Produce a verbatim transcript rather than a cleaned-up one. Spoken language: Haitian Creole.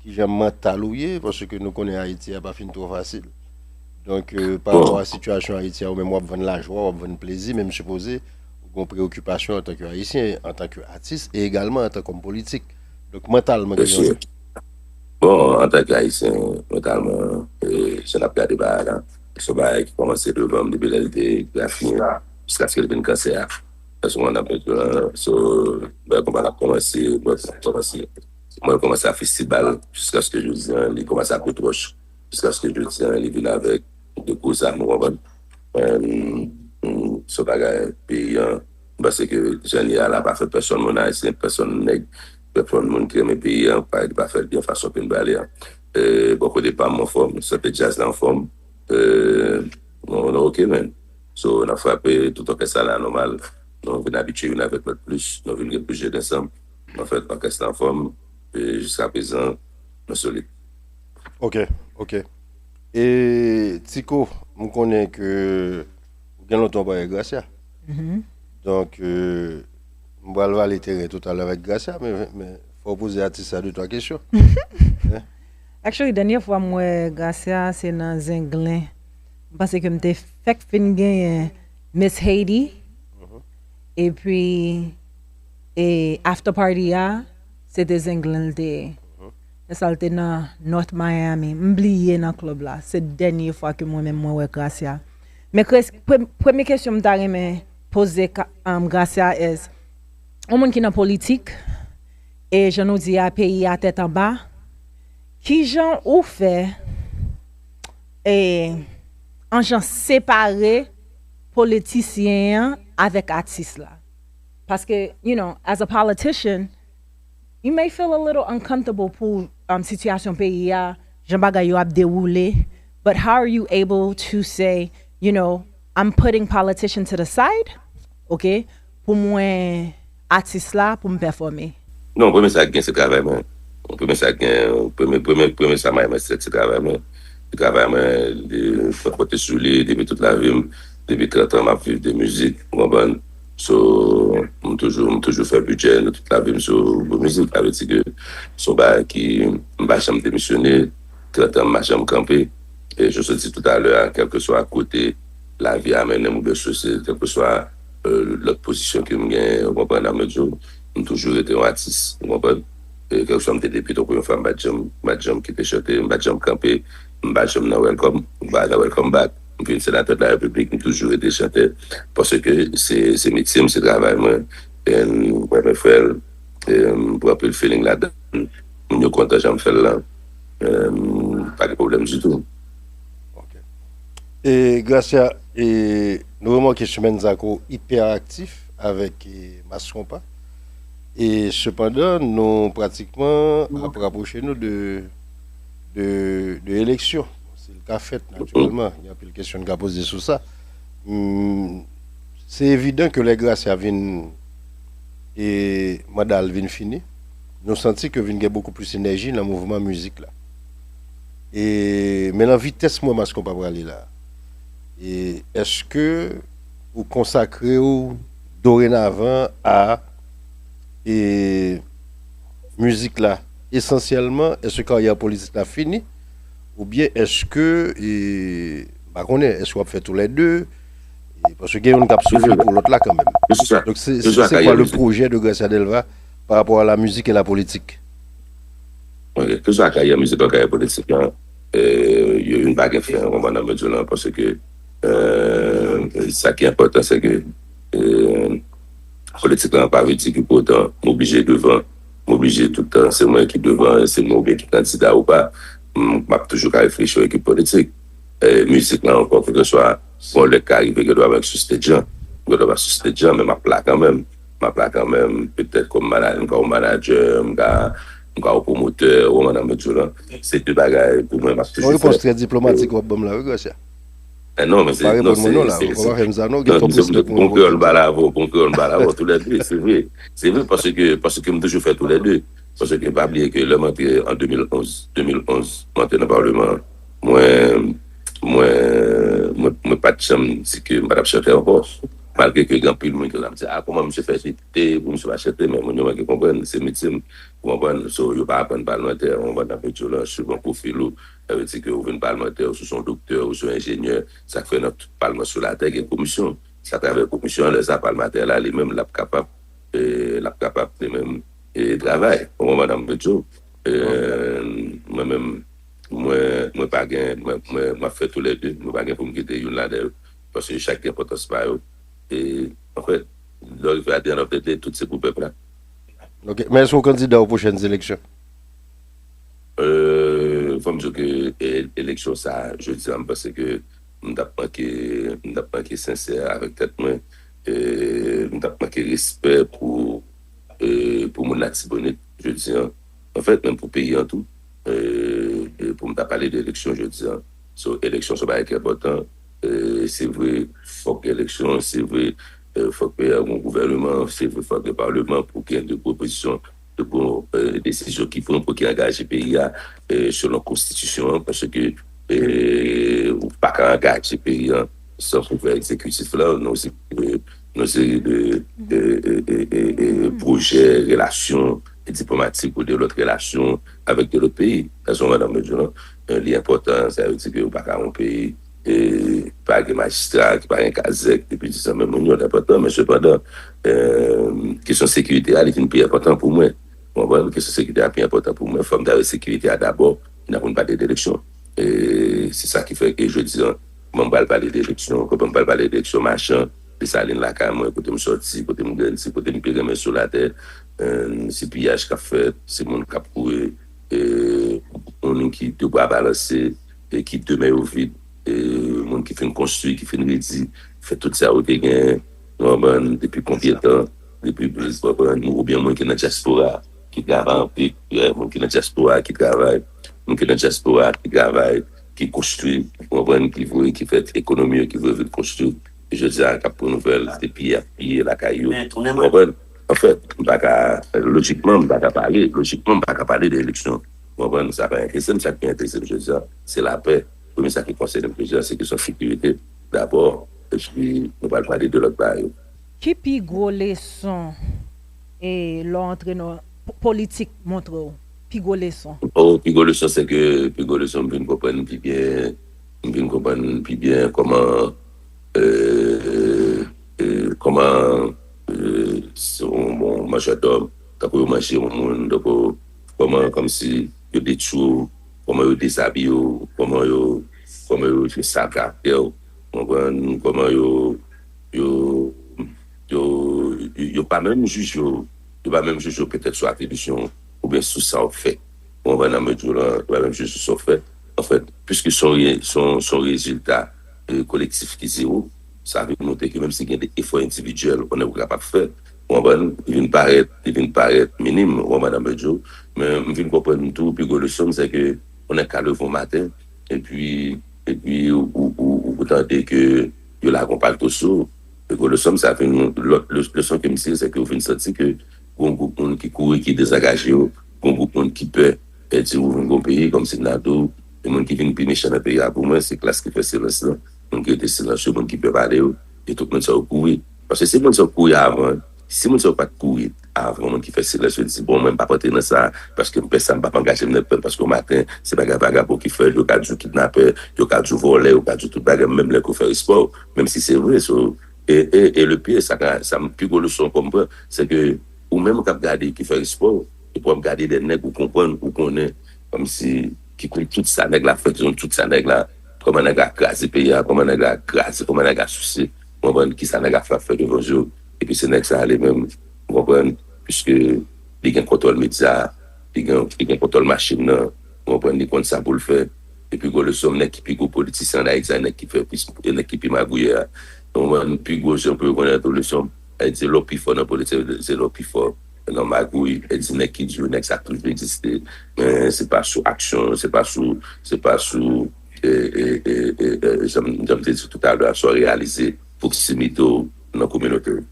kijan mantal ou ye, paske nou konnen Ayiti a pa fin twò fasil. Donk, euh, pa rapò a sitiyasyon Ayiti a, ou menm w ap vann lajwa, w ap vann plezi, men m sipoze ou gen yon preyokipasyon antanke Ayisyen, antanke atis e egalman antanke òm politik. Donk, mantalman, kijan w ye? Bon, antanke Ayisyen, mantalman, e, jan n ap gade bagay la, se yon bagay ki kòmanse devan m depi lè l te grafiyen, jiskaske l vin kansè a. Paske mwen ap met yo lan, so, mwen konprann ap kòmanse, mwen konprann kòmanse. Mwen kòmanse a festibal, jiskaske jodi an, li kòmanse ap retwòch, jiskaske jodi an, li vin avèk de gwo zam, ou konprann? Se yon bagay peyi an, m panse ke jan li ye a la pa fè pèsonn moun ayisyen, pèsonn nèg, pèsonn moun ki renmen peyi an, pa, li pa fè l byen fason ke n prale a. E, bò kote pa m, m anfòm, sante djaz la anfòm, e, nou, nou oke, man. So, n ap frape tout òkès la la nòmal. Nou vin abitye youn avèk lòt plis, nou vin gen plis jèn ansanm. Anfèt, òkès la anfòm, e jiska prezan, nou solid. Ok, ok. E Tiko, m konnen ke ou gen lontan w pa wè Gracia. Donk, euh, m pral vale teren toutalè avèk Gracia, men, men fò w poze atis sa de twa kesyon. Actually, dènye fwa m wè Gracia, se nan Zenglen. M panse ke m te fèk fin genyen Miss Haiti. Epi, e after party a, se te Zenglen l te ye. Se sa l te nan North Miami. M bliye nan club la. Se dènye fwa ke mwen menm mwen wè Gracia. Men kres- pre- premye kesyon m ta renmen poze ka- um, Gracia is, yon moun ki nan politik, e jan nou di a, peyi a tèt anba, kijan ou fè e an jan separe politisyen an avèk atis la? Paske, you know, as a politician, you may feel a little uncomfortable pou um, sitiyasyon peyi a, jan bagay yo ap dewoule. But how are you able to say, you know, I'm putting politician to the side, ok, pou mwen atis la, pou m pèfòme? Non, premye sa k gen se travay mwen. Premye sa k gen, premye, premye, premye sa m renmen se, se travay mwen. Se travay mwen, de, mwen konte sou li depi tout lavi m. Depi trant an m ap viv de mizik, ou konprann? So, m toujou, m toujou fè bidjè nan tout lavi m sou, sou mizik. Sa vle di ke se yon bagay ki, m pa janm demisyone, trant an m pa janm kanpe. E jan w te di toutalè a, kèlkeswa kote lavi a mennen m oubyen sou se, kèlkeswa, euh, lòt pozisyon ke m genyen, ou konprann, nan medyo, m toujou rete yon atis, ou konprann? E kèlkeswa m te depite, premye fwa m pa t janm, m pa t janm kite chante, m pa t janm kanpe, m pa t janm nan welcome, m pa nan welcome back. M vin senatè de la repiblik, m toujou rete chantè. Paske se, se metye m, se travay mwen. E m renmen fè l. E m pran anpil feeling ladan l. Moun yo kontan jan m fè l lan. E m pa gen pwoblèm ditou. Ok. E Gracia, e nou remake semèn sa ke w ipè aktif avèk e, Mass Konpa. E sepandan, nou pratikman ap rapwoche nou de, de, de eleksyon. Si l ka fèt, natirèlman, gen anpil kesyon n ka poze sou sa. Hmm, se evidan ke lè Gracia vin, e manda l vin fini, nou santi ke vin gen bokou plis enèji nan mouvman mizik la. E, men nan vitès mwen Mass Konpa prale la, e èske ou konsakre w dorenavan a e mizik la esansyèlman? Èske karyè politik la fini? Oubyen èske, e, m pa konnen, èske w ap fè toulède? E, paske gen youn k ap soufri pou lòt la kanmenm. Donk, se, se, se kwa le pwojè de Gracia Delva pa rapò a la mizik e la politik? Ok, keswa karyè mizik lan, karyè politik lan, e, yo youn pa gen fen, ou konprann, nan medyo lan, paske, e, sa ki enpòtan, se ke, e, politik lan pa vle di ke pou otan m oblije devan, m oblije tout tan se mwen ki devan, se mwen oubyen ki kandida ou pa, m, m ap toujou ka reflechi yon ekip politik. E, mizik lan ankò, kèlkeswa, bon, lè k ka rive, gen dwa mwen sou stage lan, gen dwa pa sou stage lan, men m ap la kanmenm. M ap la kanmenm, petèt kòm manaj, m ka yon manadjè, m ka, m ka yon pwomotè, ou konprann, nan medyo lan. Se de bagay, pou mwen, m ap toujou fè. Se yon repons trè diplomatik w ap ban m la, wi, Gracia. Eh non, men se, non, se, se, se, non, se, se, bon kreyòl m pale avè w, bon kreyòl m pale avè w, tou lè de, se vre. Se vre, paske, paske m toujou fè tou lè de. Paske pa bliye ke lè m antre an de mil onz, de mil onz, m antre nan palman an, mwen, mwen, mwen, mwen pa t janm di ke m pa t ap chante ankò. Malgre ke gen anpil moun ki ap di, a, kòman misye fè chante, pou misye pa chante, men moun yo manke konprann, se metye m, ou konprann? So, yo pa aprann palmantè, ou konprann, nan Petyo lan, suivan pwofil ou, sa vle di ke ou vin palmantè, ou se yon doktè, ou se yon enjenyè, sa k fè nan tout palman sou latè, gen komisyon. Se atravè komisyon an, lè sa, palmantè la, li menm, l ap kapab, e, l ap kapab, li menm, e, travay. Ou konprann, madanm Petyo? E, mwen menm, mwen, mwen pa gen, mwen, mwen, mwen ap fè toulède, mwen pa gen pou m kite youn ladan yo, paske chak gen enpòtans pa yo. E, anfèt, lè w rive at the end of the day, tout se pou pèp la. Ok, men èske w kandida o pwochèn eleksyon? Euh, fò m di w ke e- eleksyon sa a, jodi a, m panse ke m t ap manke, m t ap manke sensè avèk tèt mwen, e m t ap manke respè pou, e pou moun Latibonit, jodi a. Anfèt, menm pou peyi an tou, e e pou m ta pale de eleksyon jodi a. So, eleksyon se yon bagay ki enpòtan. E se vre, fòk gen eleksyon, se vre, e fòk peyi a gen yon gouvèneman, se vre, fòk gen palman pou gen de pwopozisyon, de bon e desizyon ki pran pou ki angaje peyi a e selon konstitisyon an, paske e ou pa ka angaje peyi a san pouvwa egzekitif la, nan yon seri de, nan yon seri de e e e e e pwojè, relasyon diplomatik ou de lòt relasyon avèk de lòt peyi. Sa se yon madanm yo di w lan. E li enpòtan, sa vle di ke ou pa ka yon peyi e pa gen majistra, ki pa gen kazèk, depi dis an menm moun yo, li enpòtan, men sepandan, e kesyon sekirite a, li vin pi enpòtan pou mwen. Ou konprann? Kesyon sekirite a pi enpòtan pou mwen. Fò m ta wè sekirite a dabò, epi n ap vin pale de eleksyon. E se sa ki fè ke jodi a, kòman m pral pale de eleksyon, kòman m pral pale de eleksyon machan, Desalin lakay mwen, kote m sòti, kote m grandi, kote m pi renmen sou latè, e se piyaj k ap fèt, se moun k ap kouri, e moun ki de bra balanse, e ki de men yo vid, e moun ki fin konstwi, ki fin redi, fè tout sa yo te genyen, ou konprann, depi konbyen tan, depi, ou konprann, oubyen moun ki nan dyaspora, ki travay anpil, e moun ki nan dyaspora, ki travay, moun ki nan dyaspora, ki travay, ki konstwi, ou konprann, ki voye, ki fè ekonomi yo, ki voye vin konstwi, e jodi a, k ap pran nouvèl, se piye y ap piye lakay yo, ou konprann? Anfèt, m pa ka, lojikman, m pa ka pale, lojikman, m pa ka pale de eleksyon, ou konprann? Sa pa enterese m, sa ki enterese m jodi a, se lapè. Premye sa ki konsène m jodi a, se kesyon sekirite, dabò, epi nou pral pale de lòt bagay yo. Ki pi gwo leson e lè w antre nan po- politik montre w? Pi gwo leson? Oh, pi gwo leson, se ke, pi gwo leson, m vin konprann pi byen, m vin konprann pi byen kòman, e, e, kòman, e, se yon, yon majòdòm, tankou yo manje yon moun, donk, kòman, kòmsi, yo detwi w, kòman yo dezabiye w, kòman yo, kòman yo, yo sal karaktè w, ou konprann, kòman yo, yo, yo, yo, yo pa menm jije w, yo pa menm jije w petèt sou atribisyon w, oubyen sou sa w fè. Ou konprann, nan medyo lan, yo pa menm jije w sou sa w fè. Anfèt, piske se yon re- se yon se yon rezilta e kolektif ki zewo, sa vin montre ke menm si gen de efò endividyèl, yon nèg ou kapab fè, ou konprann, li vin parèt, li vin parèt minim, ou konprann, nan medyo. Men m vin konprann tou, pi gwo leson m, se ke yon nèg ka leve yon maten, epi, epi ou, ou, ou, ou tande ke yo lage yon palto sou ou. Pi gwo leson m, sa vin lòt le- leson ke m tire, se ke ou vin santi ke gen yon gwoup moun ki kouri, ki dezangaje yo, gen yon gwoup moun ki pè, e di ou vin gen yon peyi, kòmsi m ta di w, e moun ki vin pi mechan nan peyi a pou mwen, se klas ki fè silans lan, moun ki rete silansye, moun ki pè pale yo, e tout moun sa yo kouri. Paske si moun sa yo kouri avan, si moun sa yo pa t kouri avan, moun ki fè silans yo di, bon, mwen m p ap antre nan sa, paske m pè sa, m p ap angaje m nan pè, paske yon maten, se bagay vagabon ki fè l, yo ka di w kidnapè, yo ka di w vòlè, yo ka di w tout bagay, menm lè ke w fè respè w, menm si se vre, so, e, e, e le pire, sa ka, sa m pi gwo leson ankò m pran, se ke ou menm k ap gade, ki fè respè w, epi w ap gade de nèg ou konprann, ou konnen, kòmsi, ki konn tout sa nèg la fè, ki konn tout sa nèg la, kòman nèg la kraze peyi a, kòman nèg la kraze, kòman nèg la souse, ou konprann, kisa nèg la fè, fè devan je w. Epi se nèg sa a li menm, ou konprann, piske li gen kontwòl medya a, li gen, li gen kontwòl machin nan, ou konprann, li konn sa pou l fè. Epi gwo leson m, nèg ki pi gwo politisyen an Ayiti a, nèg ki fè plis, e nèg ki pi magouyè a. Ou konprann, pi gwo jan pou yo konnen tou leson, e di lè w pi fò nan politik, se lè w pi fò nan magouy, e di nèg ki di yo, nèg sa toujou egziste. Men se pa sou aksyon, se pa sou, se pa sou, e, e, e, e, e, jan m, jan m te di toutalè a, sa w reyalize pwoksimite w nan kominote w.